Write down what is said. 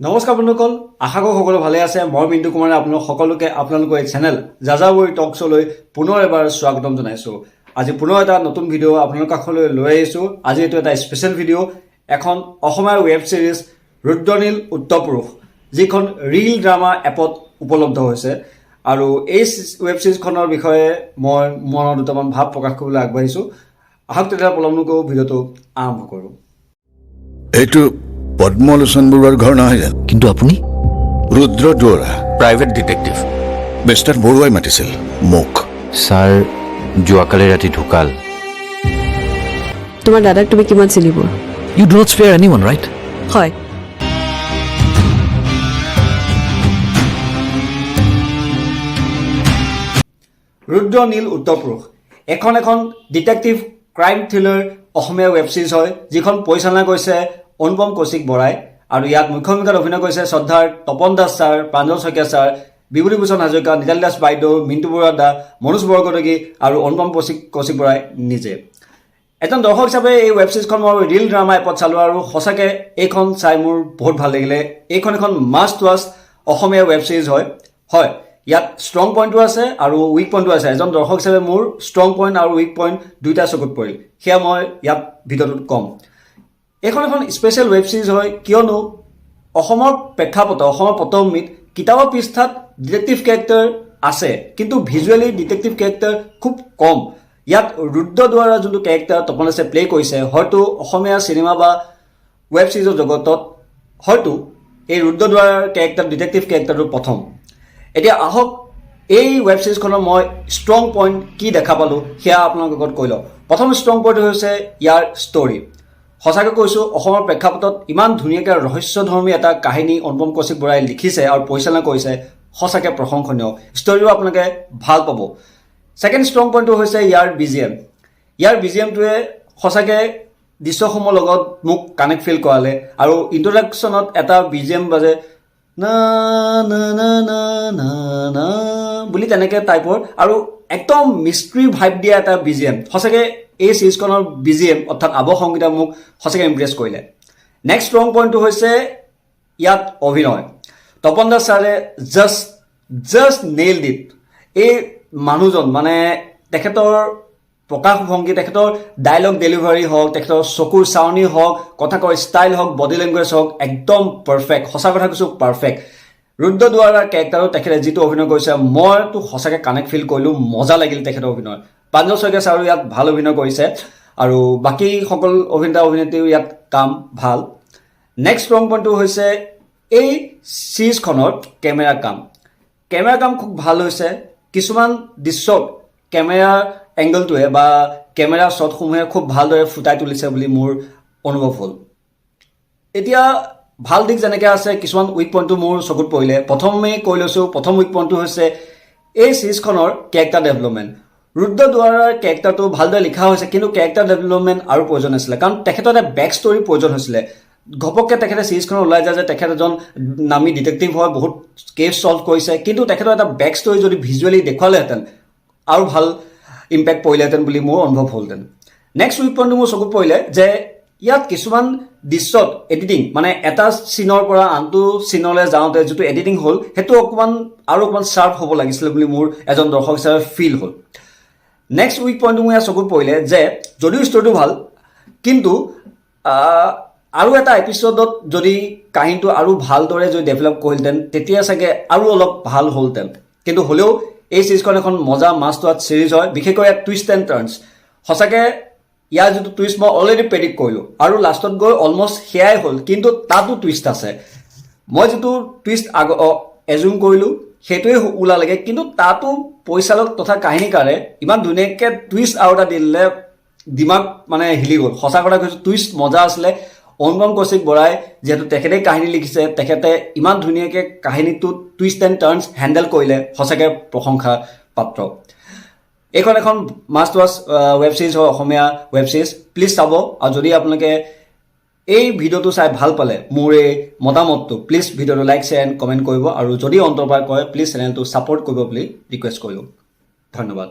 নমস্কাৰ বন্ধুসকল, আশা কৰোঁ সকলো ভালে আছে। মই মিণ্টু কুমাৰে আপোনালোক সকলোকে আপোনালোকৰ এই চেনেল যাযাবৰী টকশ্বলৈ পুনৰ এবাৰ স্বাগতম জনাইছোঁ। আজি পুনৰ এটা নতুন ভিডিঅ' আপোনালোকৰ কাষলৈ লৈ আহিছোঁ। আজি এইটো এটা স্পেচিয়েল ভিডিঅ', এখন অসমীয়া ৱেব ছিৰিজ ৰুদ্ৰনীল উত্তৰপুৰুষ, যিখন ৰীল ড্ৰামা এপত উপলব্ধ হৈছে আৰু এই ৱেব ছিৰিজখনৰ বিষয়ে মই মনৰ দুটামান ভাৱ প্ৰকাশ কৰিবলৈ আগবাঢ়িছোঁ। আহক তেতিয়া, পলম নকৰোঁ, ভিডিঅ'টো আৰম্ভ কৰোঁ। এইটো পদ্মলোচন বৰুৱাৰ ঘৰ নহয় জানো? কিন্তু আপুনি? ৰুদ্ৰ দুৱৰা। Private detective. Mister বৰুৱাই মাতিছিল মোক। ছাৰ যোৱাকালি ৰাতি ঢুকাল। তোমাৰ দাদাক তুমি কিমান চিনি পোৱা? You do not spare anyone, right? হয়। ৰুদ্ৰ নীল উত্তৰপুৰুষ এখন এখন ডিটেক্টিভ ক্ৰাইম থ্ৰিলাৰ অসমীয়া ৱেব ছিৰিজ হয়, যিখন পৰিচালনা কৰিছে অনুপম কৌশিক বৰাই আৰু ইয়াত মুখ্য ভূমিকাত অভিনয় কৰিছে শ্ৰদ্ধাৰ তপন দাস ছাৰ, প্ৰাঞ্জল শইকীয়া ছাৰ, বিভূতিভূষণ হাজৰিকা, নিতালী দাস বাইদেউ, মিণ্টু বৰুৱা দা, মনোজ বৰকটকী আৰু অনুপম কৌশিক কৌশিক বৰাই নিজে। এজন দৰ্শক হিচাপে এই ৱেব ছিৰিজখন মই ৰীল ড্ৰামা এপত চালোঁ আৰু সঁচাকৈ এইখন চাই মোৰ বহুত ভাল লাগিলে। এইখন এখন মাষ্ট ৱাচ অসমীয়া ৱেব ছিৰিজ হয়। হয়, ইয়াত ষ্ট্ৰং পইণ্টো আছে আৰু উইক পইণ্টো আছে। এজন দৰ্শক হিচাপে মোৰ ষ্ট্ৰং পইণ্ট আৰু উইক পইণ্ট দুয়োটা চকুত পৰিল, সেয়া মই ইয়াত ভিডিঅ'টোত ক'ম। এইখন এখন স্পেচিয়েল ৱেব ছিৰিজ হয়, কিয়নো অসমৰ প্ৰেক্ষাপটত, অসমৰ পটভূমিত কিতাপৰ পৃষ্ঠাত ডিটেক্টিভ কেৰেক্টাৰ আছে, কিন্তু ভিজুৱেলি ডিটেক্টিভ কেৰেক্টাৰ খুব কম। ইয়াত ৰুদ্ৰ দুৱৰাৰ যোনটো কেৰেক্টাৰ তপন দাসে প্লে কৰিছে, হয়তো অসমীয়া চিনেমা বা ৱেব ছিৰিজৰ জগতত হয়তো এই ৰুদ্ৰ দুৱৰাৰ কেৰেক্টাৰ, ডিটেক্টিভ কেৰেক্টাৰটো প্ৰথম। এতিয়া আহক, এই ৱেব ছিৰিজখনৰ মই ষ্ট্ৰং পইণ্ট কি দেখা পালোঁ, সেয়া আপোনালোকৰ আগত কৈ লওঁ। প্ৰথম ষ্ট্ৰং পইণ্ট হৈছে ইয়াৰ ষ্টৰী। সঁচাকৈ কৈছোঁ, অসমৰ প্ৰেক্ষাপটত ইমান ধুনীয়াকৈ ৰহস্যধৰ্মী এটা কাহিনী অনুপম কৌশিক বৰাই লিখিছে আৰু পৰিচালনা কৰিছে, সঁচাকৈ প্ৰশংসনীয়। ষ্টৰিও আপোনালোকে ভাল পাব। ছেকেণ্ড ষ্ট্ৰং পইণ্টটো হৈছে ইয়াৰ বিজিএম। ইয়াৰ বিজিএমটোৱে সঁচাকৈ দৃশ্যসমূহৰ লগত মোক কানেক্ট ফিল কৰালে আৰু ইণ্ট্ৰডাকশ্যনত এটা বিজিএম বাজে, না না না না না না বুলি তেনেকৈ টাইপৰ আৰু একদম মিষ্ট্ৰি ভাইব দিয়া এটা বিজিএম। সঁচাকৈ এই ছিৰিজখনৰ বিজিএম অৰ্থাৎ আৱহ সংগীতে মোক সঁচাকৈ ইমপ্ৰেছ কৰিলে। নেক্সট ষ্ট্ৰং পইণ্টটো হৈছে ইয়াত অভিনয়। তপন দাস ছাৰে জাষ্ট নেইল it. এই মানুহজন মানে তেখেতৰ প্ৰকাশভংগী, তেখেতৰ ডাইলগ ডেলিভাৰী হওক, তেখেতৰ চকুৰ চাৱনি হওক, কথা কোৱাৰ ষ্টাইল হওক, বডি লেংগুৱেজ হওক, একদম পাৰফেক্ট। সঁচা কথা কৈছোঁ, পাৰফেক্ট। ৰুদ্ৰ দুৱৰাৰ কেৰেক্টাৰো তেখেতে যিটো অভিনয় কৰিছে, মইতো সঁচাকৈ কানেক্ট ফিল কৰিলোঁ, মজা লাগিল তেখেতৰ অভিনয়। প্ৰাঞ্জল শইকীয়া ছাৰো ইয়াত ভাল অভিনয় কৰিছে আৰু বাকী সকলো অভিনেতা অভিনেত্ৰীও ইয়াত কাম ভাল। নেক্সট ষ্ট্ৰং পইণ্টটো হৈছে এই ছিৰিজখনত কেমেৰা কাম। কেমেৰা কাম খুব ভাল হৈছে। কিছুমান দৃশ্যক কেমেৰা এংগলটোৱে বা কেমেৰা শ্বটসমূহে খুব ভালদৰে ফুটাই তুলিছে বুলি মোৰ অনুভৱ হ'ল। এতিয়া ভাল দিশ যেনেকৈ আছে, কিছুমান উইক পইণ্টটো মোৰ চকুত পৰিলে। প্ৰথমেই কৈ লৈছোঁ, প্ৰথম উইক পইণ্টটো হৈছে এই ছিৰিজখনৰ কেৰেক্টাৰ ডেভেলপমেণ্ট। ৰুদ্ৰ দুৱৰাৰ কেৰেক্টাৰটো ভালদৰে লিখা হৈছে, কিন্তু কেৰেক্টাৰ ডেভেলপমেণ্ট আৰু প্ৰয়োজন আছিলে, কাৰণ তেখেতৰ এটা বেক ষ্টৰীৰ প্ৰয়োজন হৈছিলে। ঘপককৈ তেখেতে ছিৰিজখনত ওলাই যায় যে তেখেত এজন নামী ডিটেক্টিভ হয়, বহুত কেছ ছল্ভ কৰিছে, কিন্তু তেখেতৰ এটা বেক ষ্টৰী যদি ভিজুৱেলি দেখুৱালেহেঁতেন, আৰু ভাল ইম্পেক্ট পৰিলেহেঁতেন বুলি মোৰ অনুভৱ হ'লহেঁতেন। নেক্সট উইক পইণ্টটো মোৰ চকুত পৰিলে যে ইয়াত কিছুমান দৃশ্যত এডিটিং, মানে এটা চিনৰ পৰা আনটো চিনলৈ যাওঁতে যিটো এডিটিং হ'ল, সেইটো অকণমান আৰু অকণমান শ্বাৰ্প হ'ব লাগিছিলে বুলি মোৰ এজন দৰ্শক হিচাপে ফিল হ'ল। নেক্সট উইক পইণ্টটো মোৰ ইয়াত চকুত পৰিলে যে যদিও ষ্টৰিটো ভাল, কিন্তু আৰু এটা এপিছ'ডত যদি কাহিনীটো আৰু ভালদৰে যদি ডেভেলপ কৰিলহেঁতেন, তেতিয়া চাগে আৰু অলপ ভাল হ'লহেঁতেন। কিন্তু হ'লেও এই ছিৰিজখন এখন মজা মাষ্ট ৱাচ ছিৰিজ হয়, বিশেষকৈ ইয়াত টুইষ্ট এণ্ড টাৰ্ণছ। সঁচাকৈ ইয়াৰ যিটো টুইষ্ট মই অলৰেডি প্ৰেডিক্ট কৰিলোঁ আৰু লাষ্টত গৈ অলমষ্ট সেয়াই হ'ল, কিন্তু তাতো টুইষ্ট আছে। মই যিটো টুইষ্ট এজুম কৰিলোঁ, সেইটোৱে ওলালেগে, কিন্তু তাতো পৰিচালক তথা কাহিনীকাৰে ইমান ধুনীয়াকৈ টুইষ্ট আৰু এটা দি দিলে, দিমাগ মানে হিলি গ'ল। সঁচা কথা কৈছোঁ, টুইষ্ট মজা আছিলে। অনুপম কৌশিক বৰাই যিহেতু তেখেতেই কাহিনী লিখিছে, তেখেতে ইমান ধুনীয়াকৈ কাহিনীটোত টুইষ্ট এণ্ড টাৰ্ণছ হেণ্ডেল কৰিলে, সঁচাকৈ প্ৰশংসা পাত্ৰ। এইখন এখন মাষ্ট ৱাচ ৱেব ছিৰিজ হয়, অসমীয়া ৱেব ছিৰিজ। প্লিজ চাব আৰু যদি আপোনালোকে এই ভিডিঅ'টো চাই ভাল পালে মোৰ এই মতামতটো, প্লিজ ভিডিঅ'টো লাইক, শ্বেয়াৰ এণ্ড কমেণ্ট কৰিব আৰু যদি অন্তৰ পৰা কয়, প্লিজ চেনেলটো ছাপৰ্ট কৰিব বুলি ৰিকুৱেষ্ট কৰিলোঁ। ধন্যবাদ।